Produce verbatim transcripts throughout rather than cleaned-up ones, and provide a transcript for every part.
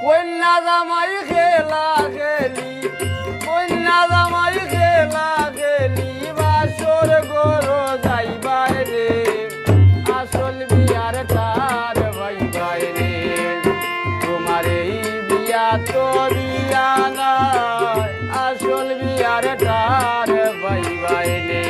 কইন্যা জামাই খেলা খেলি, কইন্যা জামাই খেলা খেলি, বাসর ঘরো যাইবায় রে, আসল বিয়ার টার পাইবায় রে। তোমার এই বিয়া তো বিয়া নায়, আসল বিয়ার টার পাইবায় রে।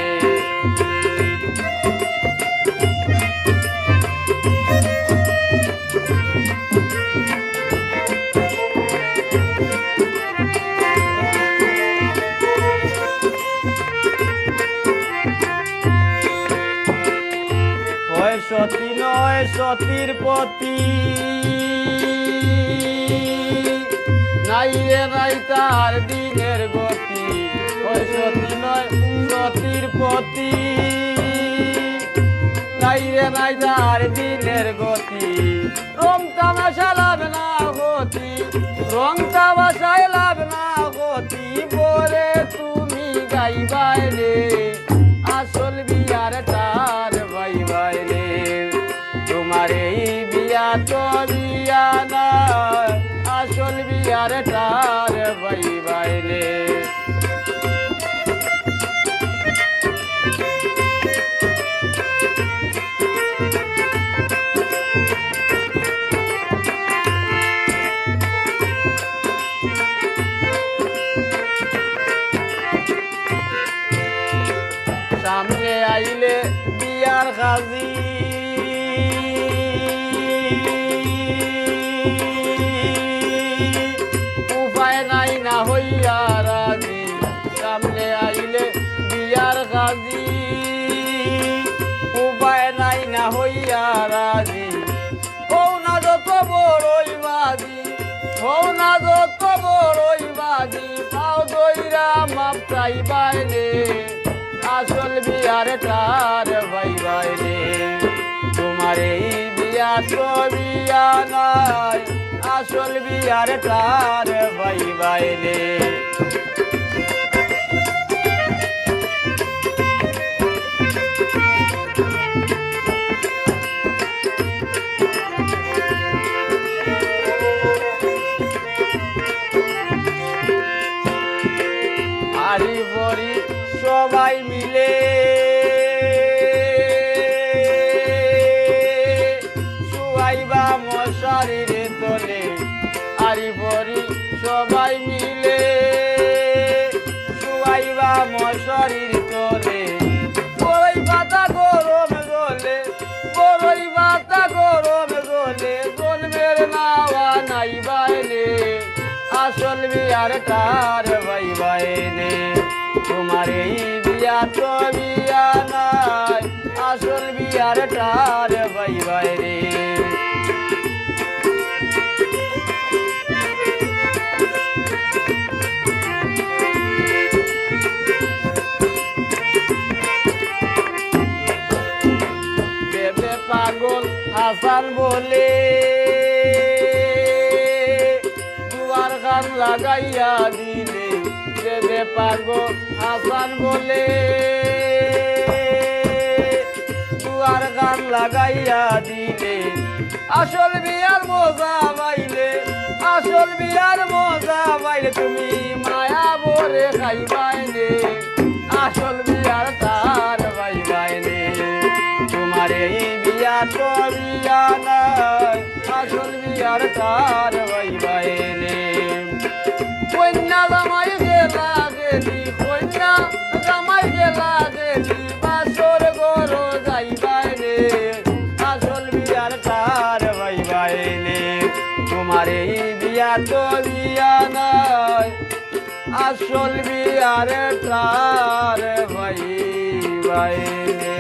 হয় সতী নয় সতীর পতি, নাই রে নাই তার দিনের গতি। হয় সতী নয় সতীর পতি, নাই রে নাই তার দিনের গতি। রং তামাশা লাভ না ক্ষতি, রং তামাশায় লাভ না ক্ষতি, বরে তুমি গাইবায় রে, আসল বিয়ার টার পাইবায় রে। তোমার এই বিয়া তো বিয়া নায়, আসল বিয়ার টার পাইবায় রে। সামনে আইলে বিয়ার কাজী, উপায় নাই না হইয়া রাজি। সামনে আইলে বিয়ার কাজী, উপায় নাই না হইয়া রাজি। হও না যত বড়ই বাজি, হও না যত বড়ই বাজি, পাও ধইরা মাফ চাইবায় রে, আসল বিয়ার টার পাইবায় রে। তোমার এই বিয়া তো বিয়া নায়, আসল বিয়ার টার পাইবায় রে। আরি বরি সবাই মিলে শুয়াইবা মশারির তলে, আরি বরি সবাই মিলে শুয়াইবা মশারির তলে। বড়ই পাতা গরম জলে, বড়ই পাতা গরম জলে, জন্মের নাওয়া নাইবায় রে, আসল বিয়ার টার পাইবায় রে। তোমার এই বিয়া তো বিয়া নায়, আসল বিয়ার টার পাইবায় রে। বেবে পাগল হাসান বলে দুয়ার খান লাগাইয়া দিলে, বেবে পাগল হাসান বলে দুয়ার খান লাগাইয়া দিলে। আসল বিয়ার মজা পাইলে, আসল বিয়ার মজা পাইলে, তুমি মায়া ভরে খাইবায় রে, আসল বিয়ার টার পাইবায় রে। তোমার এই বিয়া তো বিয়া নায়, আসল বিয়ার টার পাইবায় রে। কইন্যা জামাই খেলা খেলি, কইন্যা জামাই খেলা খেলি, বাসর ঘরো যাইবায় রে, আসল বিয়ার টার পাইবায় রে। তোমার এই বিয়া তো বিয়া নায়, আসল বিয়ার টার পাইবায় রে।